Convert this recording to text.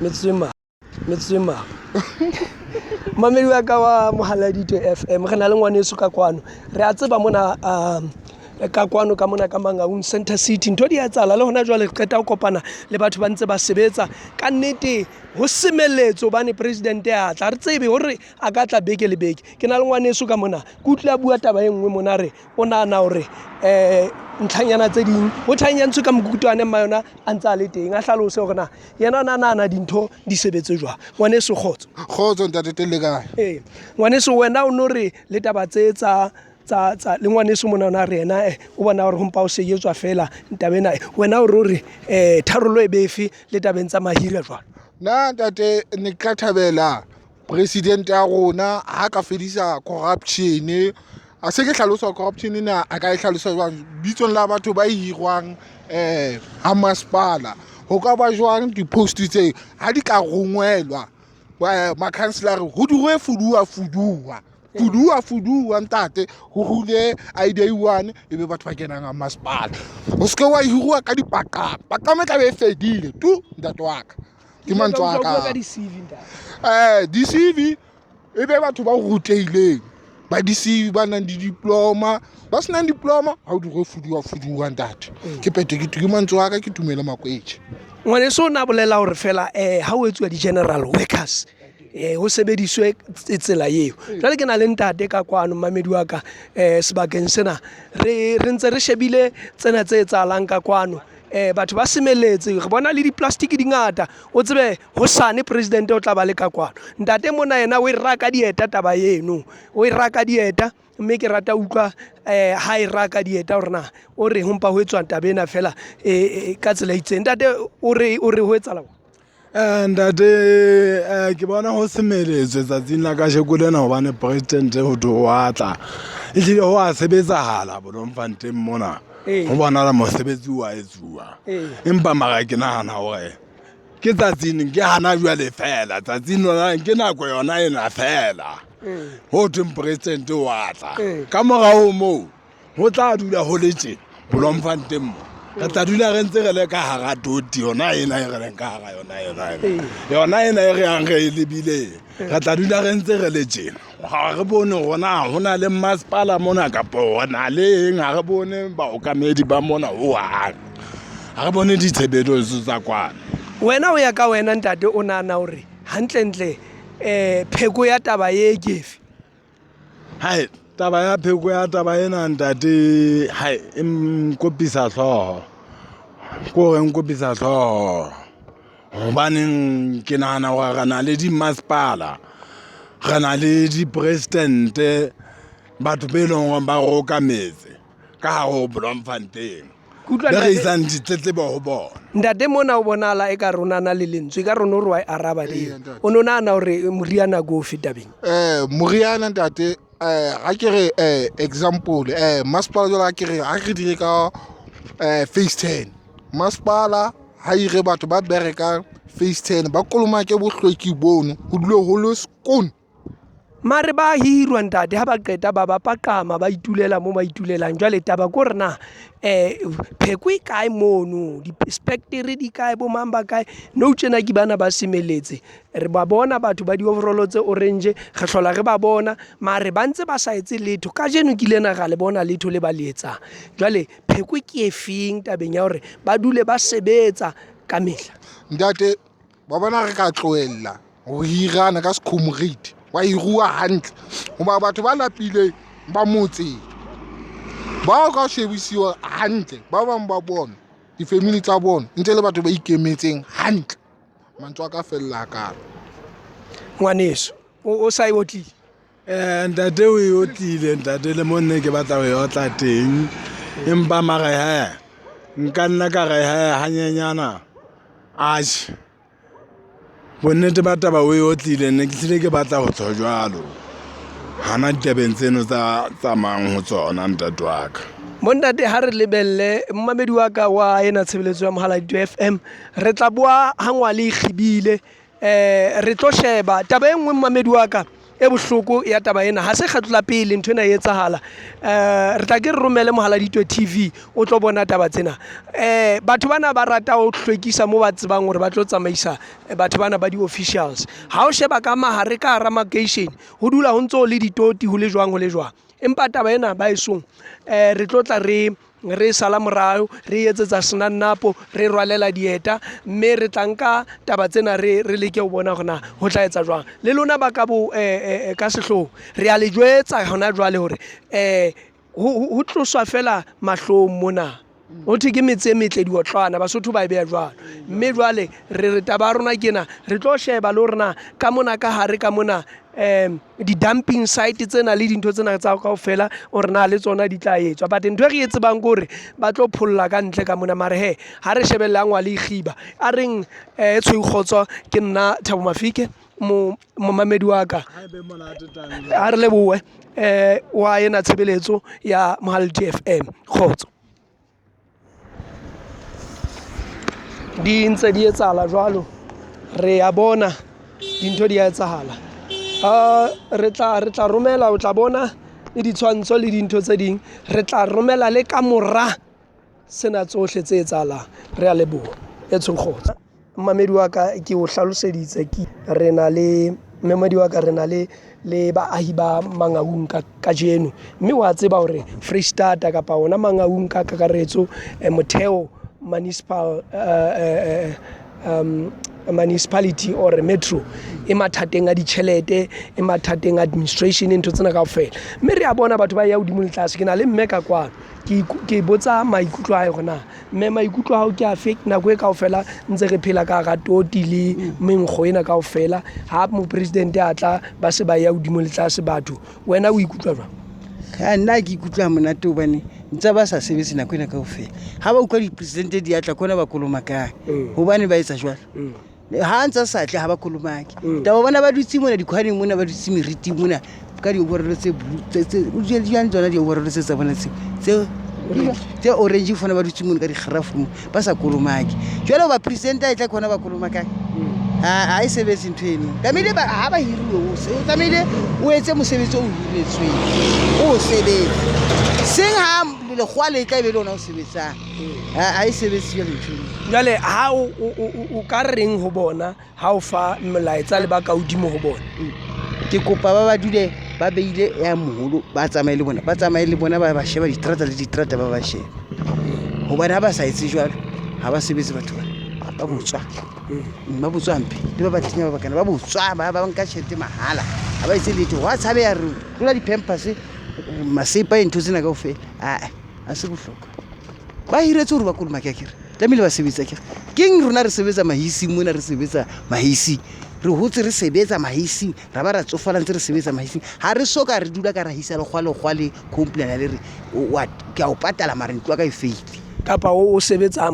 Metsotso e mmalwa, metsotso e mmalwa. Mamedi wa ka wa Mohaladitwe FM, re na le ngwaneso ka kwano. Re a tseba mona ka kwano ka mona ka Mangaung Center City ntho di a etsahala le hona jwale re qeta ho kopana le batho ba ntse ba sebetsa. Ka nnete ho semeletse hobane president a tla, ha re tsebe hore a ka tla beke le beke. Ke na le ngwaneso ka mona, ke utlwile a bua taba e nngwe mona a re o nahana hore ntlhanyana tse ding ho thanya ntsho ka mokutwane mma yona a ntse a le teng, a hlalose hore na yena o na nahana dintho di sebetse jwang. Ngwaneso kgotso. Kgotso ntate Telle kae? Ee, ngwaneso wena o no re le taba tse tsa tsa tsa le ngwaneso mona ona re yena o bona hore ho mpa o sejetswa fela taba ena. Wena o re o re tharollo e befe le tabeng tsa mahira jwalo? Nna ntate ne ke tla thabela president ya rona ha ka fedisa corruption. A se ke hlalosa corruption ena a ka e hlalosa jwang bitsong la batho ba hirwang ha masepala. Ho ka ba jwang di-post tse ha di ka rongwelwa makhanselara ho dirwe fuduwa fuduwa fuduwa fuduwa ntate, ho hule idea one e be batho ba kenang ha masepala. O se ke wa hiruwa ka dipaqama, paqama e tla be e fedile tu ntate wa ka. Ke mantswe a ka. Di-CV e be batho ba rutehileng, ba di-CV ba nang le diploma, ba senang diploma ha o dirwe fuduwa fuduwa ntate. Ke phetho ke mantswe a ka, ke Tumelo Makwetjhe. Ngwaneso o na bolela hore fela ha o etsuwa di-general workers ho sebediswe tsela eo. Jwale ke na le ntate ka kwano mmamedi wa ka sebakeng sena re ntse re shebile tsena tse etsahalang ka kwano. Batho ba semeletse, re bona le di-plastic di ngata. O tsebe hosane president o tla ba le ka kwano. Ntate mona yena o e raka dieta taba eno, o e raka dieta mme ke rata utlwa ha e raka dieta hore na o re ho mpa ho etswa taba ena fela ka tsela e itseng. Ntate o re o re ho etsahala. Ntate ke bona ho semeletswe tsatsing la kajeko lena hobane president ho thwe wa tla. Ehlile ho a sebetsahala Bloemfontein mona. Ho bonahala mosebetsi wa etsuwa. Empa mara ke nahana hore ke tsatsing ke hana jwale fela tsatsing lona ke nako yona ena fela. Ho thweng president wa tla. Ka morao moo ho tla dula ho le tjena Bloemfontein mo. Re tla dula re ntse re le ka hara toti yona ena e re leng ka hara yona yona ena. Yona ena e re yang re e lebileng. Re tla dula re ntse re le tjena. Ga re bone hore na ho na le masepala mona kapa ho na le eng, ha re bone baokamedi ba mona hohang. Ha re bone ditshebeletso tsa kwano. Wena o ya ka wena ntate o nahana hore hantlentle pheko ya taba e ke efe? Hai, taba ya pheko ya taba ena ntate, hai e nkopisa hlooho. Ke hore e nkopisa hlooho hobaneng ke nahana hore re na le dimasepala, re na le di-president-e, batho be leng hore ba re okametse ka hare ho Bloemfontein. Be re isang ditletlebo ho bona. Ntate mona o bonahala eka rona na le lentswe, ka rona o re wa e araba le eo. O ne o nahana hore moriana ke ofe tabeng? Moriana ntate ha ke re example masepala jwale ha ke re ha re dire ka phase 10. Masepala ha ire batho ba berekang phase 10 ba kolomake bohlweki bono ho dule ho le skoon. Mare ba hirwa ntate ha ba qeta ba ba paqama ba itulela mo ba itulelang. Jwale taba ke hore na pheko e kae mono, di-spectre di kae, bo mang ba kae. Nou tjena ke bana ba semeletse re ba bona batho ba di-overall tse orange, re hlola re ba bona mare ba ntse ba sa etse letho. Kajeno ke ile na ra le bona letho le ba le etsang. Jwale pheko ke efeng tabeng ya hore ba dule ba sebetsa ka mehla? Ntate wa bona re ka tlohella ho hirana ka secomrade wa hiruwa hantle hoba batho ba lapileng ba motseng bao ka shebisiwa hantle ba bang ba bona di-family tsa bona ntse le batho ba ikemetseng hantle. Mantswe a ka fella kalo. Ngwaneso o sa e otlile? Ntate o e otlile ntate le mo nne ke batla ho e otla teng, empa mara he nka nna ka re he hanyenyana atjhe bonnete ba taba o e otlile ne ke hlile ke batla ho tjho jwalo hana ditabeng tseno tsa tsamayang ho tsona ntate wa ka. Bontate ha re lebelle mmamedi wa ka wa ena tshebeletso ya Mohaladitwe FM re tla boa ha ngwale e kgibile. Re tlo sheba taba e nngwe mmamedi wa ka. e bohloko ya taba ena. Ha se kgetlo la pele ntho ena e etsahala. Re tla ke re romele Mohaladitwe TV o tlo bona taba tsena. Batho bana ba rata ho hlwekisa mo ba tsebang hore ba tlo tsamaisa batho bana ba di-officials. Ha o sheba ka mahare ka hara makeishene ho dula ho ntso le ditoti ho le jwang ho le jwang. Empa taba ena baesong re tlo tla re re sala morao re etsetsa senannapo re rwalela dieta mme re tla nka taba tsena re re leke ho bona hore na ho tla etsa jwang. Le lona ba ka bo ka sehloohong re a le jwetsa hona jwale hore ho tloswa fela mahlong mona. Ho thwe ke metse e metle diotlwana, Basotho ba e beha jwalo. Mme jwale re re taba ya rona ke ena, re tlo sheba le hore na ka mona ka hare ka mona di-dumping site tsena le dintho tsena tsa kaofela hore na le tsona di tla etswa. But ntho e re e tsebang ke hore ba tlo pholla ka ntle ka mona. Mare hee ha re shebellang wa le ikgiba. A reng e tshweu kgotso, ke nna Thabo Mafike momamedi wa ka. Ha re lebohe wa ena tshebeletso ya Mohaladi F_M. Kgotso. Di ntse di etsahala jwalo, re a bona dintho di a etsahala. Re tla re tla romela, o tla bona le ditshwantsho le dintho tse ding. Re tla romela le ka mora sena tsohle tse etsahalang. Re a leboha. E tshweu kgotso. Mmamedi wa ka ke o hlaloseditse ke re na le mmamedi wa ka re na le le baahi ba Mangaung ka kajeno, mme wa tseba hore Freistata kapa ona Mangaung ka kakaretso motheo municipal municipality or metro e mathateng a ditjhelete, e mathateng a administration ntho tsena kaofela. Mme re a bona batho ba ya hodimo le tlase. Ke na le mme ka kwano ke botsa maikutlo a hae hore na mme maikutlo a hao ke afe nako e kaofela ntse re phela ka hara toti le menkgo ena kaofela. Ha mopresidente a tla ba se ba ya hodimo le tlase batho, wena o ikutlwa jwang? Nna ke ikutlwa monate hobane ntse ba sa sebetse nako ena kaofela. Ha ba utlwa dipresidente di atla ke hona ba kolomakang. Hobane ba etsa jwalo. Ha ntse a sa tle ha ba kolomake. Taba bona ba dutse mona dikhwaneng mona, ba dutse meriting mona ka di-overall tse blue o di jwang tsona di-overall tse tsa bona tseo tse tse orange fona ba dutse mono ka dikgarafu mo ba sa kolomake. Jwale hoba president a e tla ke hona ba kolomakang. Ha e sebetse ntho eno. Tlamehile ba ha ba hiriwe o tlamehile o etse mosebetsi o hiretsweng o o sebetse. Seng ha lekgowa le tla e be le ona o sebetsang. Ha e sebetse jwale ntho eno. Jwale ha o ka reng ho bona ha o fa molaetsa le ba ka hodimo ho bona? Ke kopa ba ba dule ba beile ya moholo, ba tsamaye le bona, ba tsamaye le bona ba ba sheba diterata le diterata ba ba sheba. Hobane ha ba sa etse jwalo ha ba sebetse batho bana, ba botswa. Ba botswa hampe le ba batenya ba bakana ba botswa, ba ba nka tjhelete mahala ha ba etse letho. Hwa tshabeha re tlola di-pampers, masepa ntho tsena kaofela. Aa ha se bohlokwa. Ba hiretswe hore ba kolomake akere, tlamehile ba sebetse akere. Keng rona re sebetsa mahising mona, re sebetsa mahising, re hotse re sebetsa mahising, ra ba ra tsofala ntse re sebetsa mahising. Ha re so ka re dula ka ra hisa lekgwa lekgwa le complaina le re ke a o patala mare ntlo ya ka e feile. Kapa o sebetsa.